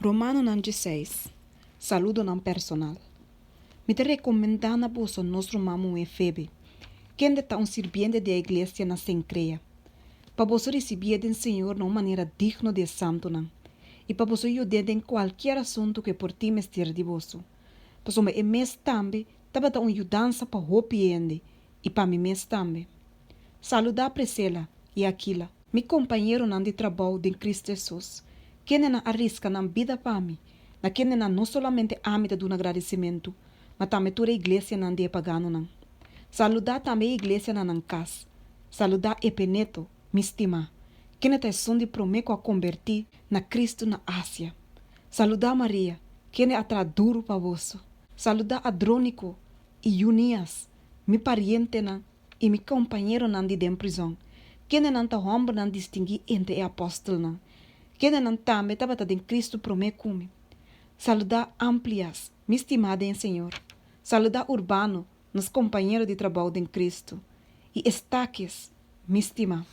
Romanonan 16, Saludonan personal. Mi ta rekomendá na boso nos ruman muhé Febe, kende ta un sirbiente di e iglesia na Senkrea, pa boso risibié den Señor na un manera digno di e santunan, i pa boso yud'é den kualkier asuntu ku e por tin mester di boso, pasobra e mes tambe tabata un yudansa pa hopi hende i pa mi mes tambe. Saludá Prisela i Akila, mi kompañeronan di trabou den Kristu Hesus, kendenan a riska nan bida pa mi, na kendenan no solamente ami ta duna gradisimentu, ma tambe tur e iglesianan di e paganonan. Saludá tambe e iglesia na nan kas. Saludá Epeneto, mi stimá, kende ta esun di promé ku a kombertí na Kristu na Asia. Saludá Maria, kende a traha duru pa boso. Saludá Adróniko i Junias, mi parientenan i mi kompañeronan di den prizòn, kendenan ta hòmbernan distinguí entre e apòstelnan, kendenan tambe tabata den Kristu promé ku mi. Saludá Amplias, mi stimá den Señor. Saludá Urbano, nos kompañero di trabou den Kristu, i Estakes, mi stimá.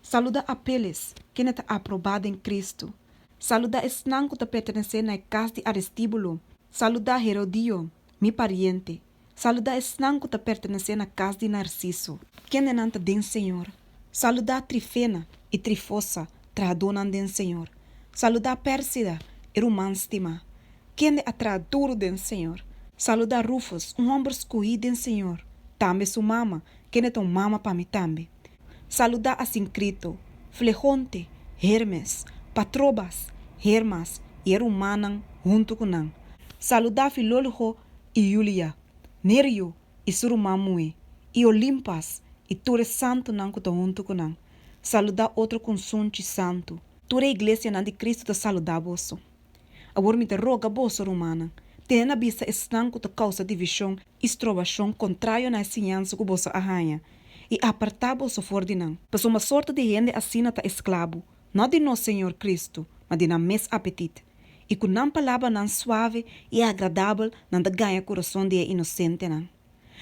Saludá Apeles, kende ta aprobá den Kristu. Saludá esnan ku ta pertenesé na e kas di Aristíbulo. Saludá Herodion, mi pariente. Saludá esnan ku ta pertenesé na kas di Narsiso, kendenan ta den Señor. Saludá Trifena i Trifosa, trahadónan den Señor. Saludá Pérsida, e ruman stimá, kende a traha duru den Señor. Saludá Rufus, un hòmber skohí den Señor, tambe su mama, kende ta un mama pa mi tambe. Saludá Asinkrito, Flegonte, Hermes, Patrobas, Hermas i e rumannan huntu ku nan. Saludá Filólogo i Julia, Nerio i su ruman muhé, i Olimpas i tur e santunan ku ta huntu ku nan. Saludá otro ku un sunchi santu. Tur e iglesianan di Kristu ta saludá boso. Awor mi ta roga boso, rumannan, tene na bista esnan ku ta kousa divishon i strobashon kontrario na e siñansa ku boso a haña, i apartá boso for di nan. Pasobra sorto di hende asina ta esklabu, no di nos Señor Kristu, ma di nan mes apetit. I ku nan palabranan suave i agradabel nan ta gaña kurason di e inosentenan.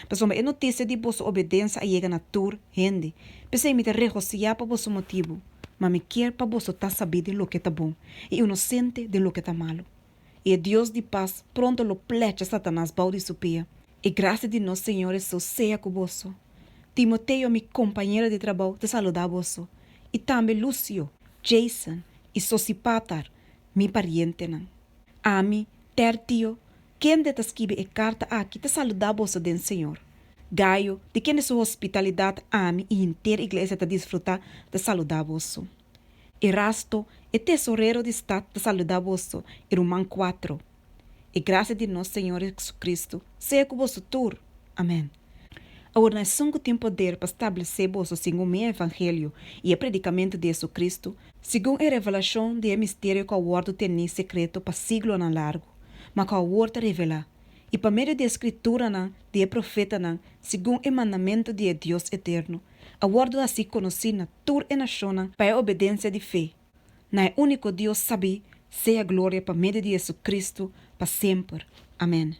Pasobra e notisia di boso obedensia a yega na tur hende, p'esei mi ta regosihá pa boso motibu, ma mi kier pa boso ta sabí den loke ta bon i inosente den loke ta malu. I e Dios di pas pronto lo plecha Satanas bou di su pia. E grasia di nos Señor Hesus sea ku boso. Timoteo, mi kompañero di trabou, ta saludá boso, i tambe Lusio, Jason i Sosipatar, mi parientenan. Ami, Tertio, kende ta skibi e karta aki, ta saludá boso den Señor. Gayo, di kende su hospitalidat ami i henter iglesia ta disfrutá, ta saludá boso. Erasto, e tesorero di stat, ta saludá boso, i ruman Kuatro. E grasia di nos Señor Jesucristo sea ku boso tur. Amèn. Awor na esun ku tin poder pa stablesé boso segun mi evangelio i e predikamentu di Jesucristo, segun e revelashon di e misterio ku a wòrdu tení sekreto pa siglonan largu, ma ku awor ta revelá, i pa medio di e skrituranan di e profetanan segun e mandamentu di e Dios eterno, a wòrdu hasí konosí na tur e nashonnan pa e obedensia di fe. Na e úniko Dios sabí sea gloria pa medio di Jesucristo pa semper. Amèn.